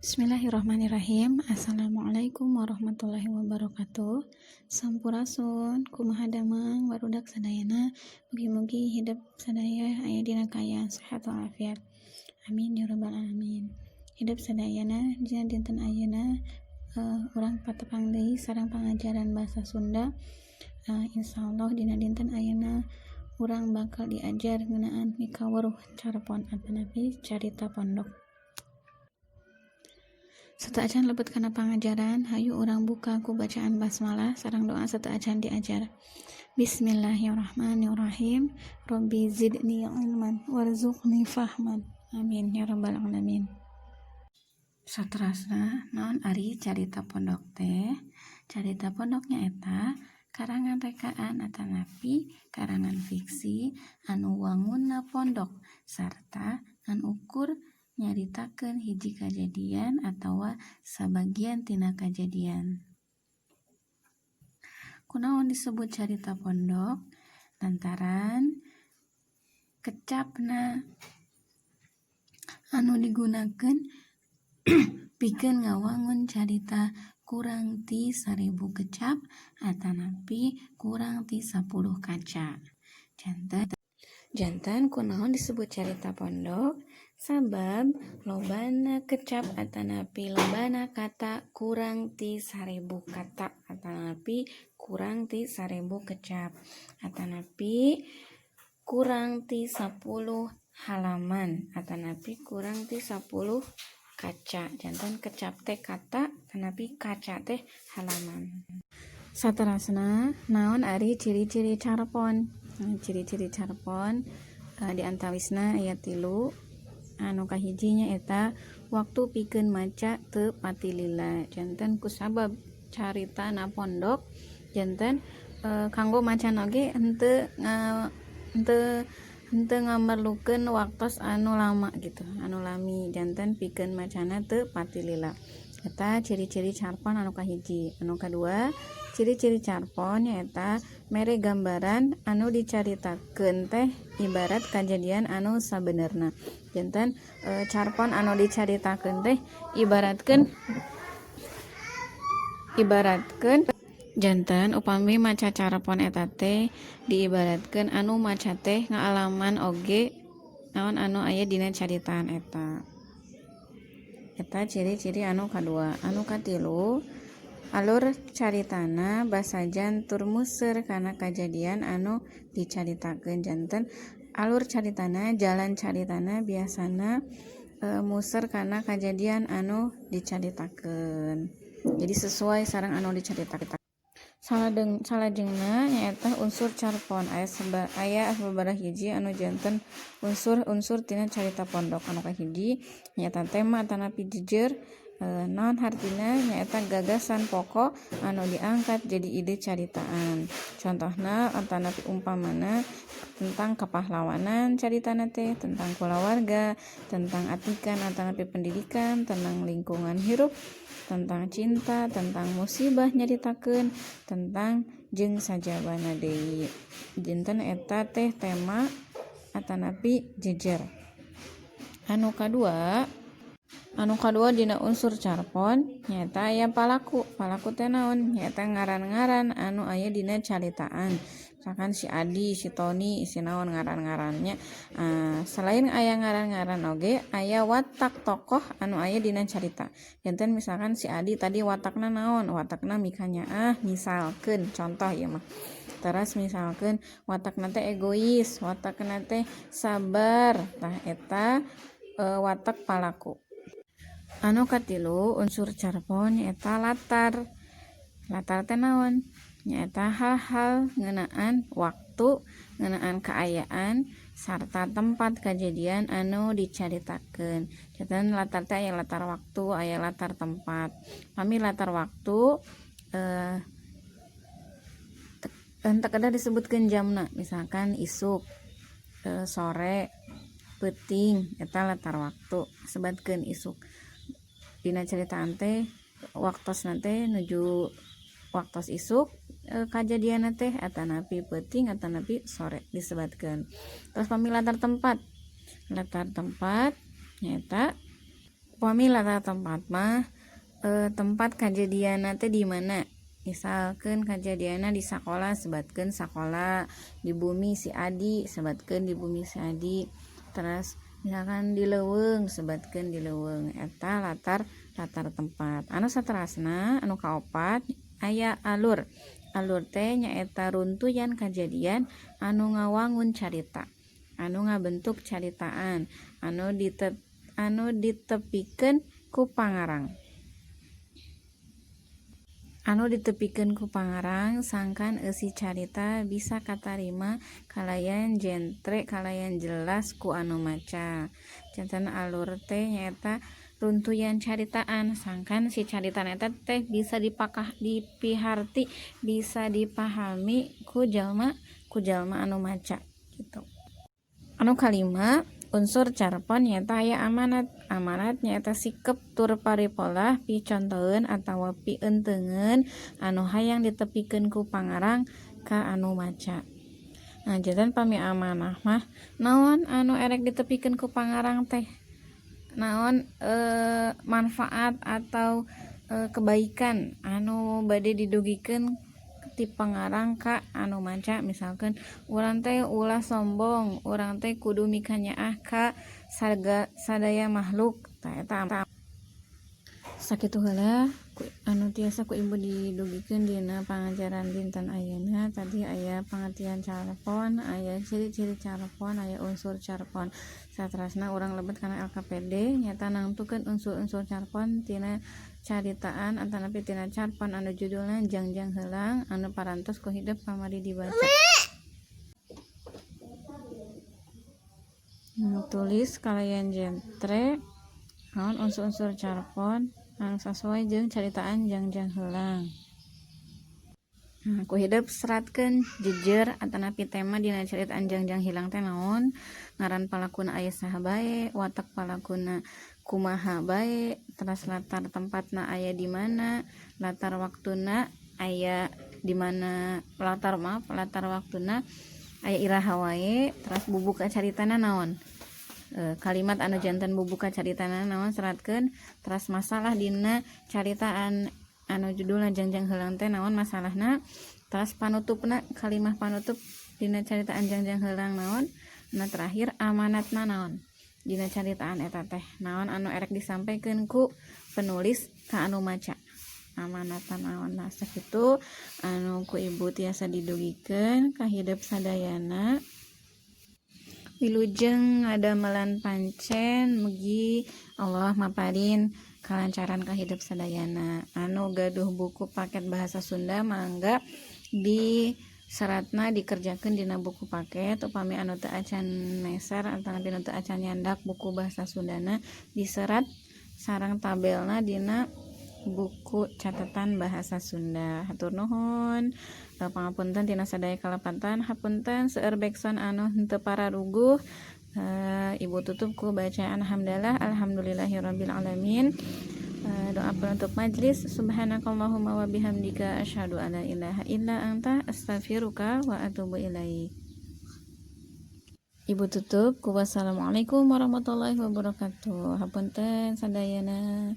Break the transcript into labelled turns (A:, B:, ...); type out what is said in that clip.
A: Bismillahirrahmanirrahim. Assalamualaikum warahmatullahi wabarakatuh. Sampurasun, kumaha damang barudak sadayana? Mugi-mugi hidep sadaya aya dina kaayaan sehat walafiat. Amin ya rabbal alamin. Hidep sadayana, dina dinten ayeuna urang patepang deui sareng pangajaran bahasa Sunda. Insyaallah dina dinten ayeuna urang bakal diajar ngeunaan mikaweruh carpon atanapi carita pondok. Sateuacan lebet kana pangajaran, hayu urang buka ku bacaan basmalah sareng doa sateuacan diajar. Bismillahirrahmanirrahim. Rabbi zidni ilman warzuqni fahman. Amin ya rabbal alamin. Saterasna, naon ari carita pondok teh? Carita pondok nyaeta karangan rekaan atanapi karangan fiksi anu wangunna pondok sarta ngan ukur nyaritakeun hiji kajadian atawa sabagian tina kajadian. Kunaon disebut carita pondok? Lantaran kecapna anu digunakeun pikeun ngawangun carita kurang ti 1000 kecap atanapi kurang ti 10 kaca. Janten kunaon disebut carita pondok? Sabab lobana kecap atanapi lobana kata kurang ti 1000 kata atanapi kurang ti 1000 kecap atanapi kurang ti 10 halaman atanapi kurang ti 10 kaca. Janten kecap teh kata, atanapi kaca teh halaman. Saterasna, naon ari ciri-ciri carpon? Ciri-ciri carpon di antawisna aya tilu. Anu kahiji nyaeta waktu pikeun maca teu pati lila. Janten kusabab caritana pondok, janten kanggo macana oge henteu ngamerlukeun waktos anu lama gitu, anu lami, janten pikeun macana teu pati lila. Eta ciri-ciri carpon anu kahiji. Anu kadua, ciri-ciri carpon nyaeta mere gambaran anu dicaritakeun teh ibarat kajadian anu sabenerna. Janten carpon anu dicaritakeun teh ibaratkeun, janten upami maca carpon eta teh diibaratkeun anu maca teh ngaalaman oge naon anu aya dina caritaan eta. Eta ciri-ciri anu kadua. Anu katilu, alur caritana basajan tur museur kana kajadian anu dicaritakeun. Janten alur caritana, jalan caritana biasana museur kana kajadian anu dicaritakeun, jadi sesuai sareng anu dicaritakeun. Salajengna nyaeta unsur carpon. Aya sababaraha hiji anu janten unsur-unsur tina carita pondok. Anu kahiji nyaeta tema atanapi jejer. Naon hartina? Nyaeta gagasan pokok anu diangkat jadi ide caritaan. Contohna atanapi umpamana tentang kepahlawanan caritana teh, tentang kulawarga, tentang atikan atanapi pendidikan, tentang lingkungan hirup, tentang cinta, tentang musibah nyaritakeun tentang jeung sajabana deui. Janten eta teh tema atanapi jejer. Anu kadua dina unsur carpon nyaeta aya palaku. Palaku teh naon? Nyaeta ngaran-ngaran anu aya dina caritaan, misalkan si Adi, si Toni, si naon ngaran-ngarannya. Selain aya ngaran-ngaran oge aya watak tokoh anu aya dina carita. Janten misalkan si Adi tadi watakna naon? Watakna mikanyaah, misalkeun, contoh ieu mah. Teras misalkeun watakna teh egois, watakna teh sabar, tah eta watak palaku. Anu katilu unsur carpon nyaeta latar. Latar teh naon? Nyaeta hal-hal ngeunaan waktu, ngeunaan kaayaan, sarta tempat kajadian anu dicaritakeun. Janten latar teh aya latar waktu, aya latar tempat. Pami latar waktu henteu kedah disebutkeun jamna, misalkan isuk, sore, peuting, eta latar waktu sebatkeun isuk. Dina caritaan teh waktosna teh nuju waktos isuk kajadianna teh atanapi peuting atanapi sore disebatkeun. Terus pami latar tempat. Latar tempat nyaeta Upami latar tempat mah tempat kajadianna teh di mana. Misalkeun kajadianna di sakola, sebatkeun sakola, di bumi si Adi, sebatkeun di bumi si Adi. Terus misalkan di leuweung, sebatkeun di leuweung. Eta latar latar tempat. Anu saterasna, anu kaopat, aya alur. Alur teh nyaeta runtuyan kajadian anu ngawangun carita, anu ngabentuk caritaan, anu ditepikeun ku pangarang. Anu ditepikeun ku pangarang sangkan eusi carita bisa katarima kalayan jentre, kalayan jelas ku anu maca. Janten alur teh nyaeta runtuyan caritaan sangkan si caritaan eta teh bisa dipakah, dipiharti, bisa dipahami ku jalma anu maca gitu. Anu kalima, unsur carpon nyaeta aya amanat. Amanat nyaeta sikep tur paripolah picontoeun atawa pienteungeun anu hayang ditepikeun ku pangarang ka anu maca. Nah, janten pami amanah mah naon anu erek ditepikeun ku pangarang teh, naon manfaat atau kebaikan anu bade didugikeun ti pangarang ka anu maca. Misalkan urang teh ulah sombong, urang teh kudu mikanyaah ka sadaya makhluk. Tah, eta. Sakitu heula anu tiasa ku ibu didugikeun dina pangajaran dinten ayeuna. Tadi aya pangertian carpon, aya ciri-ciri carpon, aya unsur carpon. Saterasna urang lebet kana LKPD, nyaeta nangtukeun unsur-unsur carpon tina caritaan atanapi tina carpon anu judulna Jangjang Heulang anu parantos ku hidep kamari dibaca. Tulis kalayan jentre naon unsur-unsur carpon anu sasuai jeung caritaan Jangjang Heulang. Nah, ku hidep seratkeun jejer atanapi tema dina caritaan Jangjang Hilang teh naon, ngaran palakuna aya saha bae, watak palakuna kumaha bae, teras latar tempatna aya di mana, latar waktuna aya di mana, latar, maaf, latar waktuna aya iraha wae, teras bubuka caritana naon, kalimat anu janten bubuka caritana naon, seratkeun. Teras masalah dina caritaan anu judulna Jangjang Heulang teh naon masalahna, teras panutupna, kalimah panutup dina caritaan Jangjang Heulang naon. Nah, terakhir amanatna naon dina caritaan eta teh, naon anu erek disampaikan ku penulis ka anu maca, amanatna naon. Nah, sakitu anu ku ibu tiasa didugikeun ka hidep sadayana. Wilujeng ngadamelan pancen, mugi Allah maparin kalancaran ka hidep sadayana. Anu gaduh buku paket bahasa Sunda, mangga di seratna dikerjakeun dina buku paket. Upami anu teu acan meser atanapi nu teu acan nyandak buku bahasa Sundana, diserat sareng tabelna dina buku catatan bahasa Sunda. Hatur nuhun, pangapunten tina sadaya kalepatan, hapunten seueur backsound anu henteu pararuguh. Ibu tutup ku bacaan hamdalah, alhamdulillahirabbil alamin. Doa penutup majlis, subhanakallahumma wa bihamdika asyhadu alla ilaha illa anta astaghfiruka wa atubu ilaik. Ibu tutup ku wassalamualaikum warahmatullahi wabarakatuh. Hapunten sadayana.